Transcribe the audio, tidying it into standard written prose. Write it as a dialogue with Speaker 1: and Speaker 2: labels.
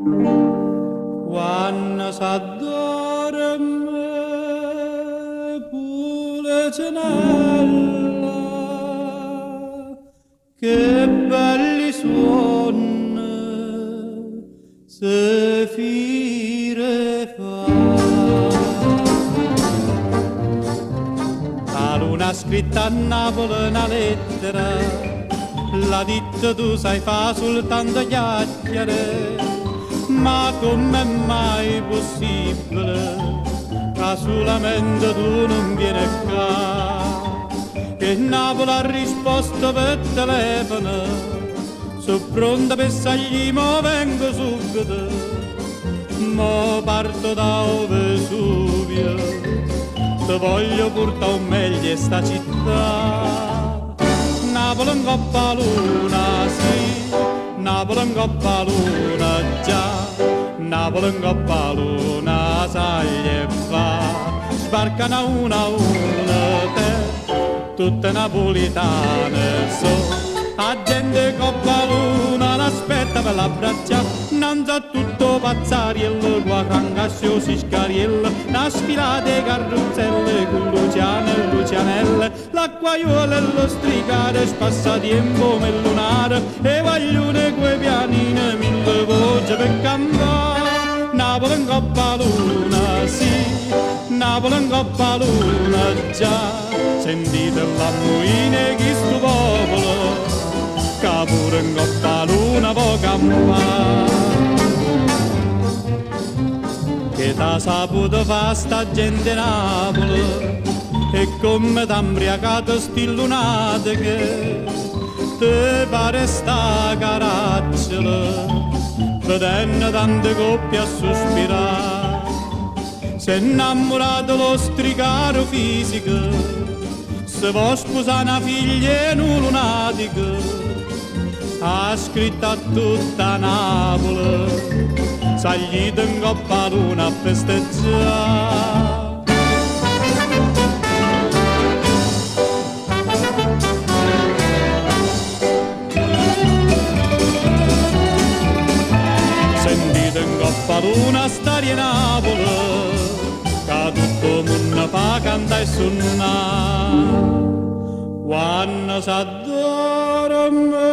Speaker 1: Quanno s'addorme Pulecenella, che belli suonne se fire 'e fa. 'A luna ha scritto a Napule na lettera, l'ha ditto tu sai fa sultanto chiacchiere, ma comm'è mai possibile ca sulamente tu nun viene ccà? E Napule ha risposto pe telefono, so' pronta pe saglì, mo vengo subito, mo parto da 'o Vesuvio, te voglio purtà 'o meglio 'e sta città. Napule 'ncopp' 'a luna, sì, Napule 'ncopp' 'a luna già, Napule 'ncopp' 'a luna saglie e va, sbarcano a uno a uno, teh, tutte napulitane so'. A gente 'e copp' 'a luna l'aspetta pe l'abbraccià, 'nnanze a tutto 'o pazzariello cu 'a grancascia e 'o siscariello, na sfilata 'e carruzzelle cu Luciano e Lucianelle, l'acquaiuolo e lo stricaro, spassatiempo 'o mellunaro, 'e guagliune cu 'e pianine, mille voce pe cantà. Napule 'ncopp' 'a luna, sì, Napule 'ncopp' 'a luna già, sentite l'ammuina 'e chistu popolo, ca pure 'ncopp' 'a luna vo' campà. Che t'ha saputo fa sta gente 'e Napule e comme t'ha 'mbriacato sti lunateche, te pare 'e sta a Caracciolo, vedenno tante coppie a suspirà. S'è 'nnammurato lo stricaro fisico, se vo' spusà na figlia 'e nu lunatico, ha scritto a tutta Napule, saglite 'ncopp' 'a luna a festeggià. Sentite 'ncopp' 'a luna st'aria 'e Napule, ca tutt' 'o munno fa cantà e sunnà. Quanno s'addorme.